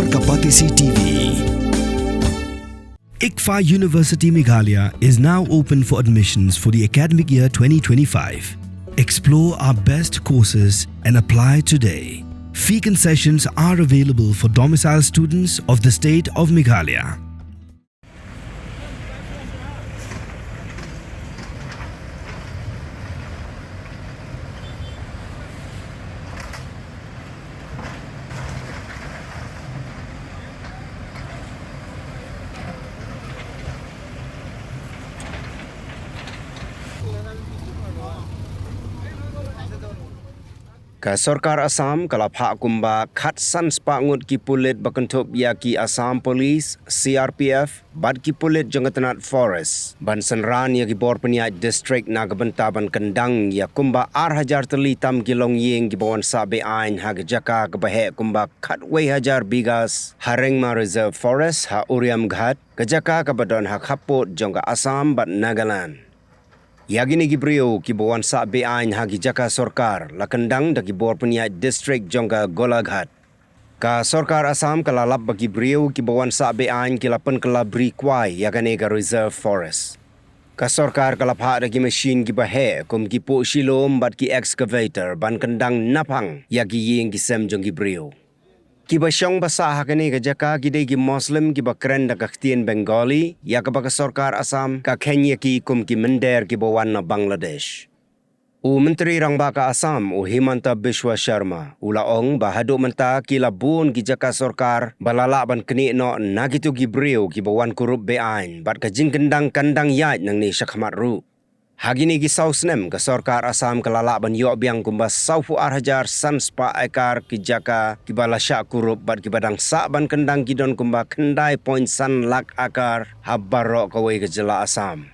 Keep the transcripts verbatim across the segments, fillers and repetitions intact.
Kapatisi T V. ICFAI University Meghalaya is now open for admissions for the academic year twenty twenty-five. Explore our best courses and apply today. Fee concessions are available for domicile students of the state of Meghalaya. Ka sorkar Assam ka la phah kumba khatsan spah ngut ki pulit ba kynthup ïa ki Assam Police, C R P F, bad ki pulit jong ka tnat Forest ban synran ïa ki bor pynïaid district na ka bynta ban kyndang ïa kumba ar hajar tylli tam ki longïing kiba wan sah be-aiñ ha ka jaka kaba heh kumba khatwei hajar bighas ha Rengma Reserve Forest ha Uriamghat, ka jaka kaba don ha khappud jong ka Assam bad Nagaland. Ïa kine ki briew kiba wan sah be-aiñ ha ki jaka sorkar la kyndang da ki bor pynïaid district jong ka Golaghat. Ka sorkar Assam ka la lap ba ki briew kiba wan sah be-aiñ ki la pynkylla bri kwai ïa kane ka Reserve Forest. Ka sorkar ka la phah da ki machine kiba heh kum ki puh shilum bad ki excavator ban kyndang naphang ïa ki ïing ki sem jong ki briew. Kiba shong ba sah ha kane ka jaka ki dei ki Muslim kiba kren da ka ktien Bengali, ïa kaba ka sorkar Assam ka kheiñ ïa ki kum ki mynder kiba wan na Bangladesh. U Myntri Rangbah ka Assam, u Himanta Biswa Sharma, u la ong ba haduh mynta ki la bun ki jaka sorkar ba la lah ban knieh noh na kito ki briew kiba wan kurup be-aiñ bad ka jingkyndang kan dang ïaid nangne shakhmat ruh. Ha kine ki saw snem ka sorkar Assam ka la lah ban ïoh biang kumba sawphew ar hajar san spah ekar ki jaka kiba la shah kurup bad kiba dang sah ban kyndang ki don kumba khyndai point san lak ekar ha baroh kawei ka jylla Assam.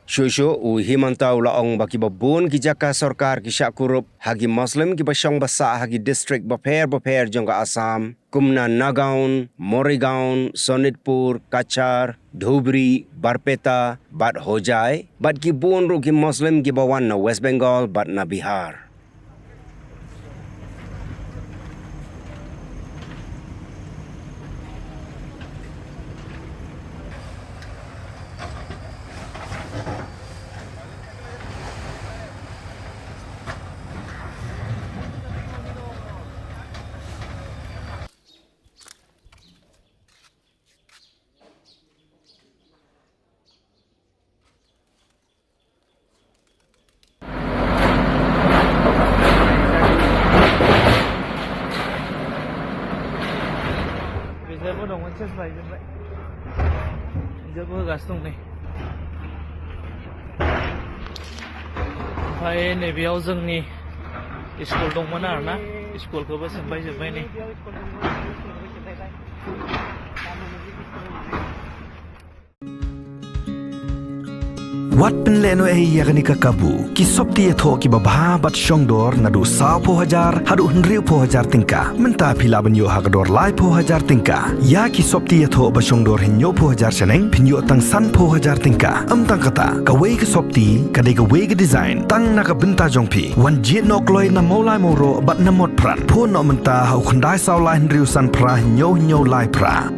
Shuh shuh u Himanta u la ong ba kiba bun ki jaka sorkar ki shah kurup ha ki Muslim kiba shong ba sah ha ki district bapher bapher jong ka Assam, kum na Nagaon, Morigaon, Sonitpur, Cachar, Dhubri, Barpeta, bad Hojai, bad ki bun ruh ki Muslim kiba wan na West Bengal bad na Bihar. Bijarbo dong, manse slai jembai. Bijarbo gas dong ni. Omphainei biaw jong ni school dong mana na. School ko ba sembai jembai ni. Wat pynlehnohei ïa kane ka kabu. Ki sopti ïathoh kiba bha bad shongdor naduh sawphew hajar haduh hynriewphew hajar tyngka. Mynta phi lah ban ïoh ha ka dor laiphew hajar tyngka. Ïa ki sopti ïathoh ba shongdor hynñiewphew hajar shaneng phin ïoh tang sanphew hajar tyngka. Ym tang kata, kawei ka sopti ka dei kawei ka design tang na ka bynta jong phi. Wan jied noh kloi na Mawlai Mawroh bad na Motphran. Phone noh mynta ha u khyndai saw lai hynriew san phra hynñiew hynñiew lai phra.